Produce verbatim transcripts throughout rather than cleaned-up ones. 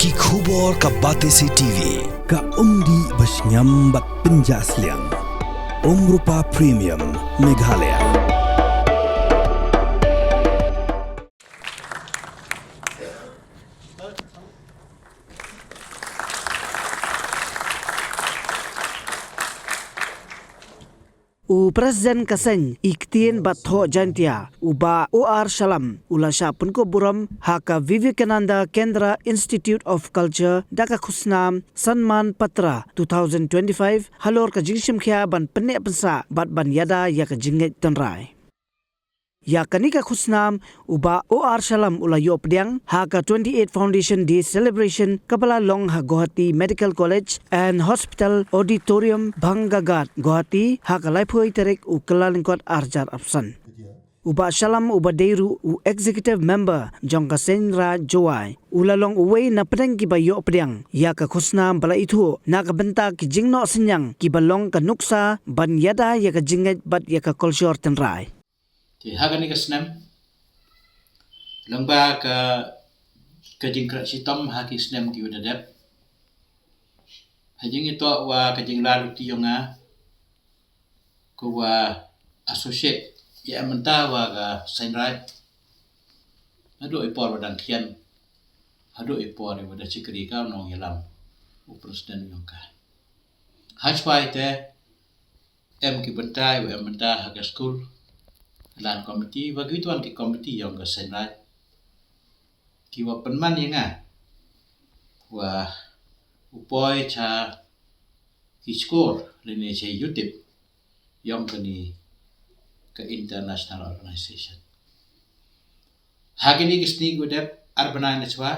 Ki khubor ka Batesi T V, ka umdih ba shngiam bad pynjah sliang. Umrupa Premium, Meghalaya. U President ka seng, i ktien bad thoh Jaintia, u Bah O R Shallam, u la shah pynkup burom ha ka Vivekananda Kendra Institute of Culture da ka khusnam Samman Patra two thousand twenty-five, halor ka jingshim khia ban pynneh pynsah bad ban ïada ïa ka jingngeit tynrai. Ïa kane ka khusnam, u Bah O R Shallam u la ïoh pdiang ha ka twenty-eight Foundation Day Celebration kaba la long ha Guwahati Medical College and Hospital Auditorium, Bhanganghat, Guwahati, ha ka laiphew tarik u Kyllalyngkot arhajar arphew san. U Bah Shallam uba dei ruh u Executive Member jong ka Seiñ Raij Jowai, u la long uwei na pdeng kiba ïoh pdiang ïa ka khusnam ba la ithuh na ka bynta ki jingnoh synñiang kiba long ka nuksa ban ïada ïa ka jingngeit bad ïa ka kolshor tynrai. Te ha kane ka snem, lyngba ka, ka jingkren shitom ha ki snem kiba la dep, ha jingïatoh wa ka jinglaluti yong nga, ko wa associate ïa em mynta wa ka Seiñ Raij, haduh i por wa dang khian, haduh i por wa da shakri ka nongïalam u President yong ka. Hashwa ite, em ki bynta wa em bynta ha ka skul, lan komiti, wa ki tuan ki komiti yong ka Seiñ Raij, ki wa pynman ïa nga wa u poi cha ki skur lane cha YouTube yong kani ka international organization. Ha kini ki sngi kiwa dep, ar bnai na chwa,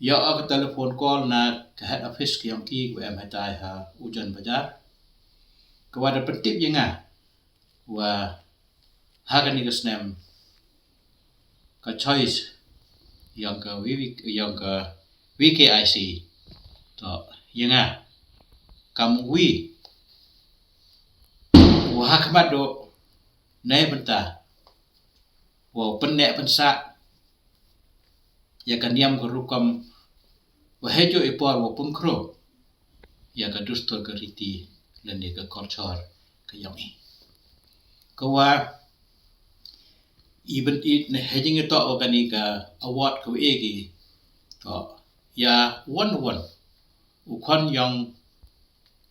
ïoh ka telephone call na ka head office ka yong ki kiwa em hitai ha Ujan Bajar, ka wa da pyntip ïa nga wa ha kani ka snem ka choice yong ka V V, yong ka V K I C, to ïa nga kam wi wa ha khmat do nei bynta wa pynneh pynsah ïa ka niam ka rukom, wa heijooh i por wa pynkhro ïa ka dustur ka riti lane ka culture ka yong i. Ka wa i bynta i ne heijooh i toh wa kani ka award ka wa e ki, to ïa wan wan u khon yong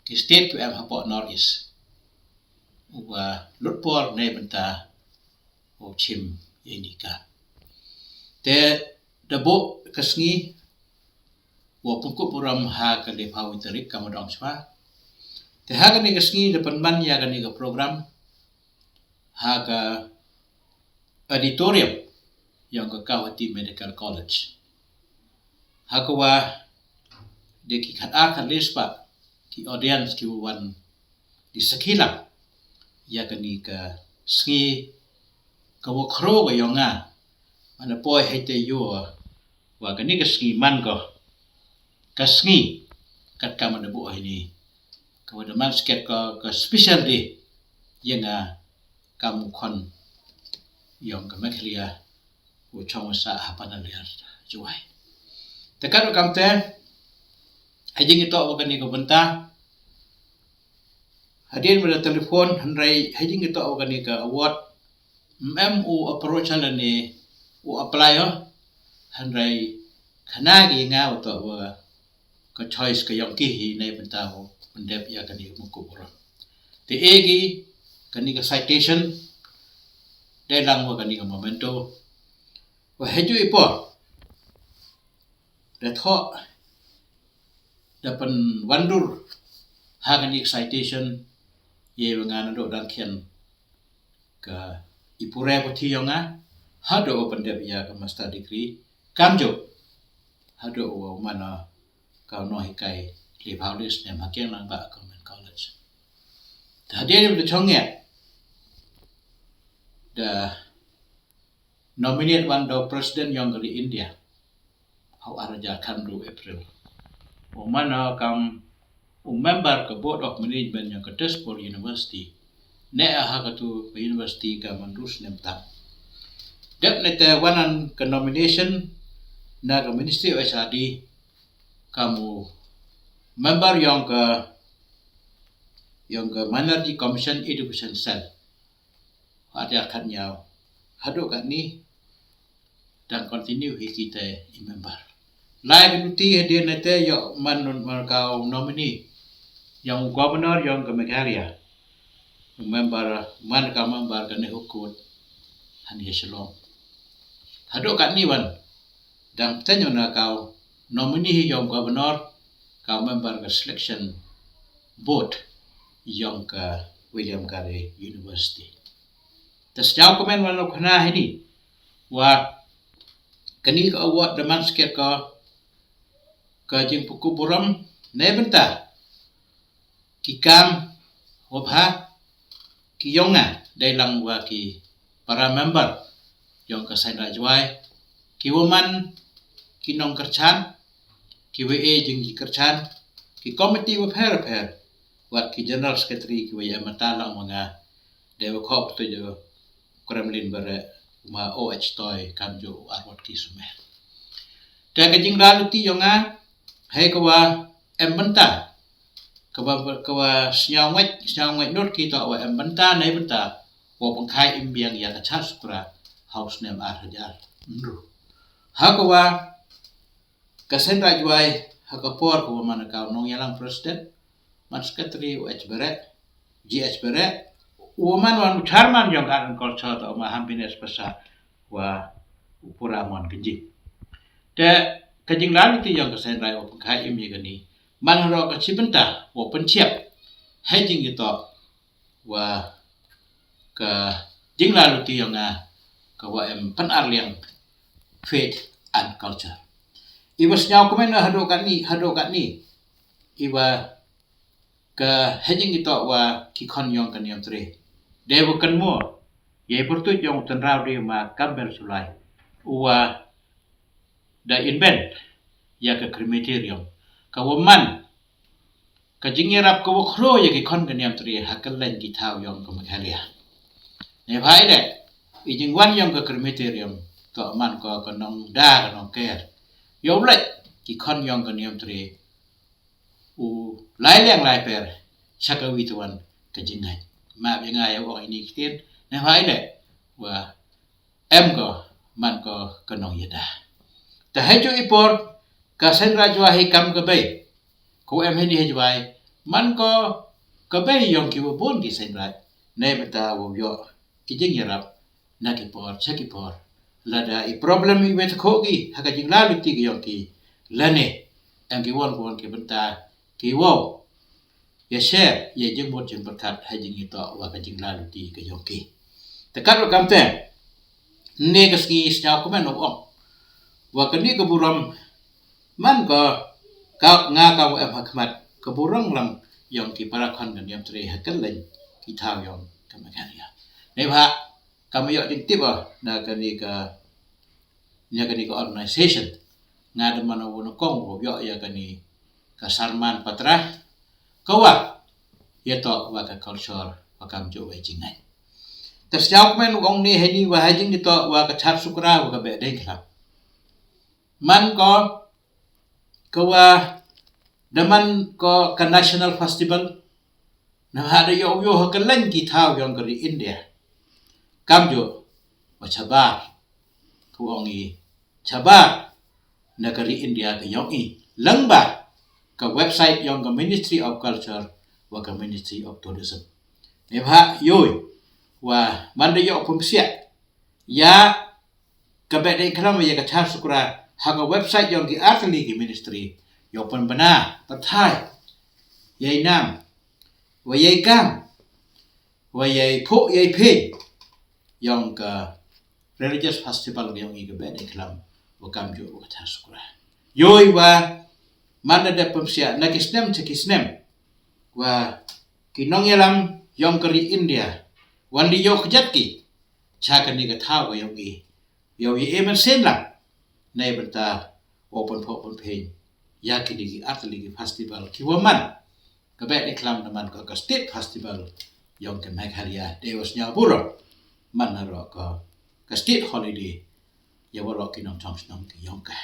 ki state ka em hapoh North East, u wa lut por nei bynta u chim ïa ini ka. Te da buh ka sngi wa pynkup burom ha ka laiphew tarik ka Madong Chwa. Te ha kani ka sngi da pynman ïa kani ka program ha ka auditorium yong ka Guwahati Medical College. Ha ka wa da ki khat ar khat lai spah ki audience ki wan di sakhi lang ïa kani ka sngi ka wa khro ka yong nga. Mana poi hei te ïoh wa kani ka sngi man ko ka sngi kat ka mana buh hei ni ka wa da man sket ko ka special day ïa nga kam u khon yong ka Meghalaya u chong wa sah ha Panaliar Jowai. Te kat wa kam te, heijooh i toh wa kani ka bynta, hadien wa da telephone, hynrei heijooh i toh wa kani ka award, em u approach lane u apply o, hynrei khana ki nga wa toh wa ka choice ka yong ki hi nei bynta wa pyndep ïa kani ka mukuk ro. Te e ki kani ka citation, dei lang wa kani ka memento, wa heijooh i por da thoh da pynwandur ha kani ka citation, ïa wa nga naduh dang khian ka i pure puthi yong nga, haduh wa pyndep ïa ka master degree, kamjooh haduh wa man ka nonghikai laiphew lai snem ha Kiang Nangbah Government College. Te hadien wa da chong ïa da nominate wan da u President yong ka ri India ha u arhajar khatynriew April. U man kam u member ka Board of Management yong ka Tezpur University. Ne ha katu ka university ka man hynriew snem tam. Dep ne te wan ka nomination na ka Ministry of H R D, kam u member yong ka, yong ka Minority Commission Education Cell. Hat ya kat nyau. Haduh kat ni, dang continue hi kita i member. Lai ka duty hadien nete yoh man nun man ka u nominee yong u governor yong ka Meghalaya. U member, man ka member ka NEHU Court hani ha Shillong. Haduh kat ni wan, dang pteng na ka u nominee hi yong governor, ka member ka selection board yong ka William Carey University. Te sñiaw kmen wan u khana hini wa kani ka award da man sket ka, ka jingpynkupburom na bynta ki kam wa bha ki yong nga, dei lang wa ki para member yong ka Seiñ Raij Jwai, ki wa man ki nongkyrchan, ki wa e jingkyrchan, ki komiti wa pher pher, wat ki general secretary ki wa ya mata lang wa nga, dei wa khop tu jo Kremlin bare ma O H Toi kam jo arwat ki sumer. Te ka jinglaluti yong nga, hei ka wa em bynta, ka wa, ka wa sñiaw ngait, sñiaw ngait nur ki to wa em bynta, nei bynta, wa pengkhai im biang ya ka Char Sukra, ha u snem ar hajar ynru. Ha ka wa ka Seiñ Raij Jwai, ha ka por ka wa man ka u nongyalang president, man secretary u H Bere, G H Bere, u wa man wan u chairman yong ka Art and Culture to ma Hampines Pasa wa u pura mon ka jing. Te ka jinglaluti yong ka Seiñ Raij wa pengkhai im ya kani, man haro ka chi bynta wa pynchiap, hei jing ito wa ka jinglaluti yong nga ka wa em pynarliang faith and culture. I wa sñiaw kmen haduh kat ni, haduh kat ni. I wa ka hajing ito wa ki khon yong ka Niamtre. Dei wa kan mo, yei pyrtuit yong u tynraw dei ma Kambel Sulai. U wa da invent ya ka crematorium. Ka wa man ka jingyarap ka wa khlo ya ki khon ka Niamtre ha ka len ki thaw yong ka Meghalaya. Ne bha ile, i jingwan yong ka crematorium, to man ko ka nong da ka nong ker. Yow lek ki khon yong ka Niamtre u lai leng lai per, cha ka wi tuan ka jingngait. Ma bi nga yow ong ini ktien, ne bha ile, wa em ko, man ko ka nong yada. Ta hei ju i por, ka Seiñ Raij Jwai hi kam ka bei. Ko em hei ni hei Jwai, man ko ka bei yong ki wa bun ki Seiñ Raij. Nei bynta wa yoh i jingyarap na ki por, cha ki por. Lada i problem i wet ko ki, ha ka jinglaluti ki yong ki. Lane, em ki won won ki bynta, ki wow ya share, ya jingmut jingpyrkhat, ha jing ito wa ka jinglaluti ka yong ki. Te kat wa kam te, ne ka sngi sñiaw kmen ong ong. Wa kani ka burom, man ka, ka nga ka wa em ha khmat, ka burom lang yong ki para khon ka Niamtre ha ka len ki thaw yong ka Meghalaya. Ne bha, ka ma yoh jingtip na kani ka, na kani ka organization. Nga da man wa na kong wa yoh ya kani ka Sarman Patra, ka wa ya to wa ka culture, wa kam jo wa jingngait. Ta sñiaw kmen ong ni hei ni wa hajing ito wa ka Char Sukra wa ka Behdeiñkhlam. Man ko, ka wa da man ko ka national festival, na ha da yoh yoh ha ka len ki thaw yong ka ri India. Kam jo, wa chabar, ka wa ong i chabar, na ka ri India ka yong i. Lang ba, ka website yong ka Ministry of Culture, wa ka Ministry of Tourism. Ne bha yoy, wa man da yoh pumsiak, ya ka Behdeiñkhlam ya ka Char Sukra, ha ka website yong ki artylli ki ministry, yoh pynbna, pathai, yei nam, wa yei kam, wa yei pho, yei phe, yong ka religious festival yong i ka Behdeiñkhlam, wa kam jo wa ka Char Sukra. Yoy wa, man da dep pumsiak, na ki snem, cha ki snem, wa ki nongyalam yong ka ri India, wan di yoh kjat ki, cha kani ka thaw wa yong i, yow i emen sen lang, nei bynta, wa pynpho pynphein, ya kini ki artylli ki festival, ki wa man, ka Behdeiñkhlam da man ka, ka state festival, yong ka Meghalaya, dei wa sñiaw burom, man na ro ka, ka state holiday, ya wa ro ki nongchong chnong ki yong ka.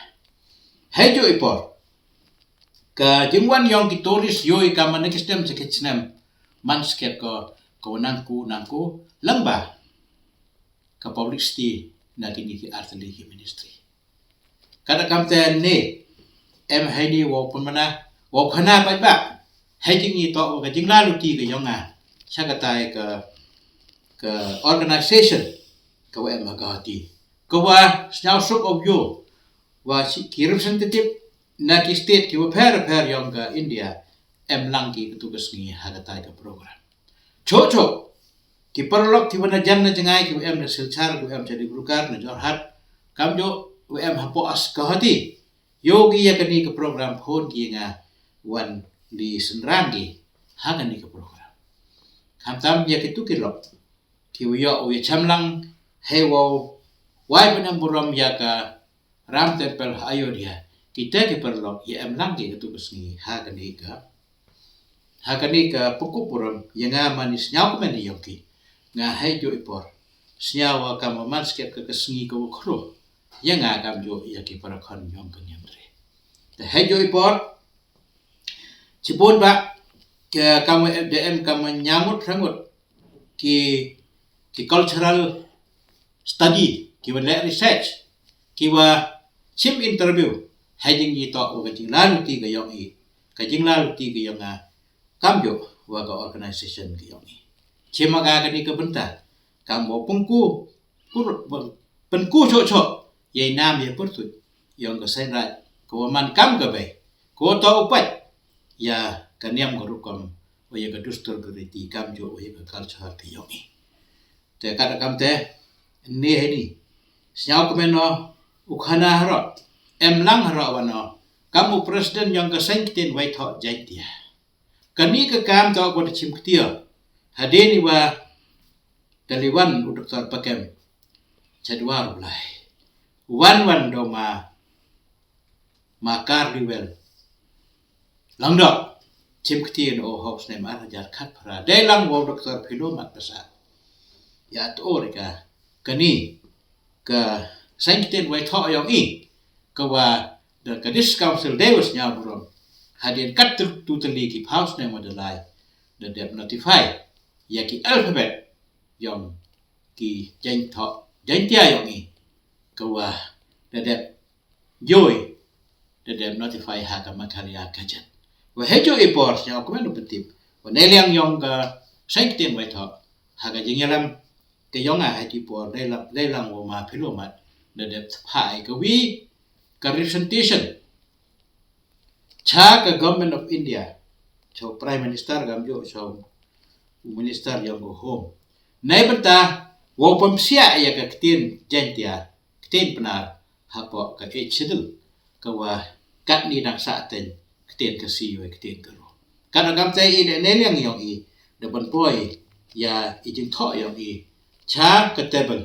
Hei ju i por ka jingwan yong ki tourist yoi ka man ki snem se ki snem man sket ko ko nangku nangku lang ba ka publicity na kini ki artylli ki ministry. Kada kam te ne em hei ni wow pynmana wow khana bai ba hei jing i to ka jinglaluti ka yong nga sha ka tai ka ka organization ka wa em ha Guwahati ka wa sñiaw suk of yo wa ki representative na ki state ki wa pher pher yong ka India em lang ki ka tu ka sngi ha ka tai ka program. Cho cho ki paralok ki wa na jan na jangai ki wa em na Silchar ki wa em cha Dibrugarh na Jorhat kam jo wa em hapo as Guwahati yo ki ya kani ka program phone ki nga wan li senrang ki ha kani ka program. Khamtam ya ki tu ki lok ki wa yo wa ya chamlang hei wow wai ban em burom ya ka Ram Temple ha Ayodhya. Kita ki paralok ya em lang ki ka tu ka sngi ha kani ka ha kani ka pukup burom ya nga mani sñiaw ka mani yong ki nga hei jo i por sñiaw wa kam man sket ka ka sngi ka wa khro ya nga kam jo ya ki parakhon yong ka niam dre. Te hei jo i por chibun ba ka kam da em kam nyamut rangut ki ki cultural study ki wa le research ki wa chim interview hei jing i to wa ka jinglaluti ka yong i ka jinglaluti ka yong nga kam jo wa ka organization ka yong i chim aga kani ka bynta kam wa pengku pengku cho cho ya i nam ya pyrtut yong ka seng raj ka wa man kam ka bai ka wa to upat ya ka niam ka rukom wa ya ka dustur ka riti kam jo wa ya ka culture ka yong i. Te kada kam te ni hei ni sñiaw ka meno u khana haro em lang haro wa no kam u president yong ka seng ktien wai tho jaitia. Kani ka kam to ko da chim ktio hadeni wa da liwan u doktor Pakem chadwar u lai wan wan do ma ma kar liwel lang do chim ktien o hok snem ar hajar khat phra dei lang wa u doktor Philo Mat Pasa ya to rika kani ka seng ktien wai tho yong i ka wa da ka dis council dei wa sñiaw burom hadien kat tu tali ki phaw snem wa da lai da dep notify ya ki alphabet yong ki jeng tho jeng tia yong i ka wa da dep yoi da dep notify ha ka Meghalaya Gazette. Wa hei jo i por sñiaw ka menu pyntip wa ne liang yong ka seng ktien wai tho ha ka jingyalam ka yong a hei ti por dei lang dei lang wa ma Philo Mat da dep pha ai ka wi ka representation cha ka Government of India cha Prime Minister gam jo cha Minister yong ka Home. Nei bynta wow pynpsia ya ka ktien Jaiñtia ktien Pnar hapoh ka Eighth Schedule ka wa katni dang sah teng ktien ka si wa ktien ka ro. Ka dang kam te i ne ne liang yong i da ban poi ya i jingthoh yong i cha ka table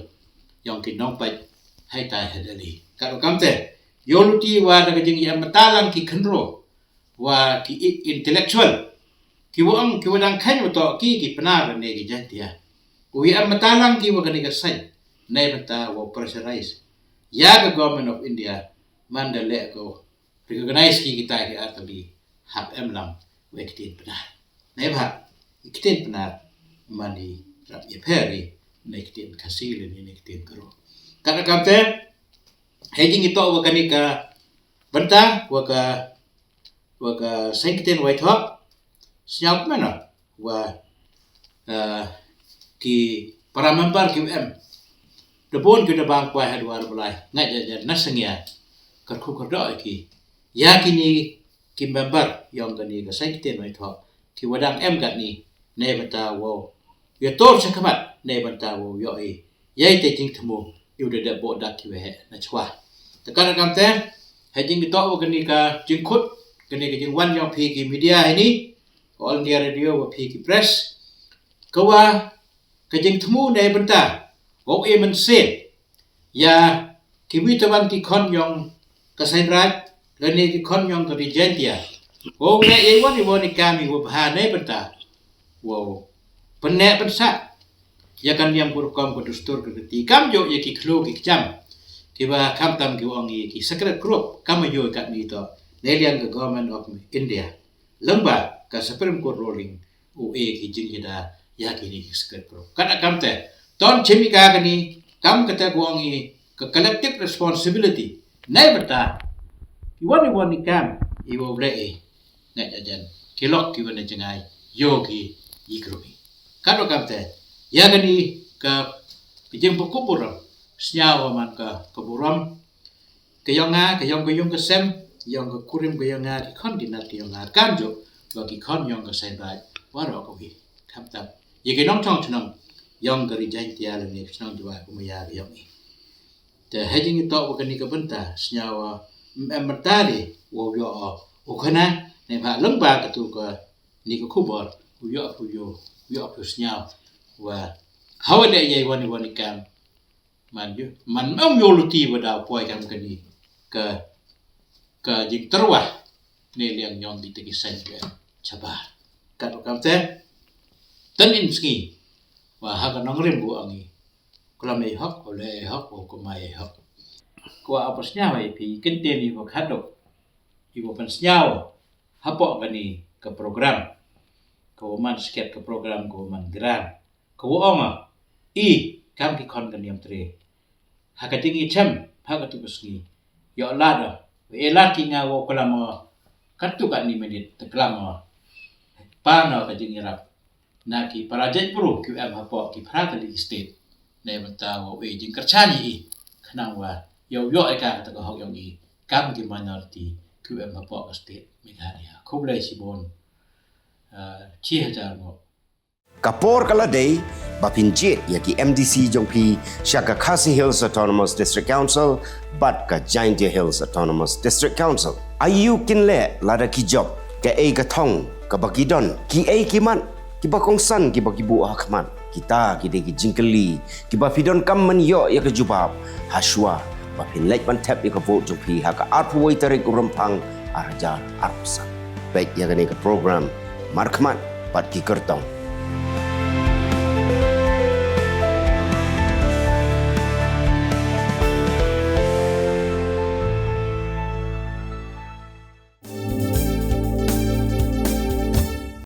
yong ki nongpait hai tai ha Delhi. Ka dang kam te yo luti wa da ka jing ya matalang ki khenro wa ki i- intellectual ki wa ong ki wa dang khen wa to ki ki Pnar ne ki Jaiñtia. U ya matalang ki wa kani ka sain nei bynta wa pressurize ya ka Government of India man da leh ko recognize ki kita ki artylli hap em lang wa ktien Pnar. Nei ba ktien Pnar mani rap ya pheri nei ktien Khasi le nei ktien Garo. Kata kamte hei jing ito wa kani ka bynta wa ka wa ka seng ktien wai thok sñiaw mena wa ki para member ki em da bun ki da bang kwai ha Dwar Blai ngai ja ja na seng ya kyrkhu kyrdoh ki ya kini ki member yong kani ka seng ktien wai thok ki wa dang em kani ne bynta wow ya tor sa khmat ne bynta wow yo i ya i te jingthmu i u da da bo dak ki wa he na chwa. Te ka na kam te hei jing ki to wa kani ka jingkhut kani ka jingwan yong phi ki media hei ni All India Radio wa phi ki press ka wa ka jingthmu ne bynta wow e mynsiem ya ki wi ta wan ki khon yong ka Saiñ Raij lane ki khon yong ka Ri Jaiñtia wow ne e wan i wan i kam i wa bha ne bynta wow pynne pynsa ya ka niam ka rukom ka dustur ka riti kam jo ya ki khlo ki kjam Kiba khamtam ki ong i ki secret group, kam ïoh katni to, ne liang ka Government of India. Lyngba ka Supreme Court ruling, u e ki jingïada ïa kini ki secret group. Katba kamte, ton chimi ka kani, kam kata ka ong i ka collective responsibility. Nai bata, i wan i wan i kam, i wa ble i. Ngai ajan. Ki lok ki wan i jangai, ïoh ki i group i. Katba kamte, ïa kani ka, ka jingpakupur, sñiaw wa man ka, ka burom, ka yong nga, ka yong ka yung ka sem, yong ka kurim ka yong nga, ki khon ki nat ka yong nga, kam jo, wa ki khon yong ka saibai, waroh ka wi, khamtam. Ïa ki nongchong chnong, yong ka ri Jaintia lane ka chnong Jowai, u maya ka yong i. Te hajing i to wa kani ka bynta, sñiaw wa, em bynta ri, wa ïoh o, u khana, ne ba lyngba ka tu ka, ni ka khubor, u ïoh u ïoh, u ïoh u sñiaw, wa, hawa le ïa i wan i wan i kam, man ïoh, man ym ïoh luti wa da poi kam kani, ka, ka jingtyrwa, ne liang yong kita ki saiñ ka, chabar. Katba kamte, tan in sngi, wa ha ka nongrim bu angi, klam ei hok, ole ei hok, o kumai ei hok. Kwa apa sñiaw ei pi, kente ni wa khadok, i wa pan sñiaw, hapoh kani ka program, ka wa man sket ka program, ka wa man gram, ka wa ong a, i, kam ki khon ka niam tre. Ha ka jing i chem, ha ka tu ka sngi. Yo lada, e lad ki nga wa klam o, ka tu ka ni minit, te klam o. Pa no ka jing i rap. Na ki para jait bru, ki em hapoh, ki para ka li state. Ne bynta wa u e jing kerchan i, khnang wa, yo yo e ka kata ka hok yong i, kam ki minority, ki em hapoh ka state, Meghalaya. Khublei shibun, ah, chi hajar ngo. Ka por ka la dei, ba phin jied ïa ki M D C jong phi, sha ka Khasi Hills Autonomous District Council, bad ka Jaintia Hills Autonomous District Council. Aïu kin leh lada ki jop, ka ei ka thong, kaba ki don, ki ei ki mat, kiba kongsan, kiba ki buh ha khmat. Kita ki dei ki jingkylli, kiba phi donkam ban ïoh ïa ka jubab, ha shuwa, ba phin leit ban thep ïa ka vote jong phi, ha ka arphew wei tarik u Rymphang, ar hajar arphew san. Peit ïa kane ka program, Markhmat, bad ki kyrtong.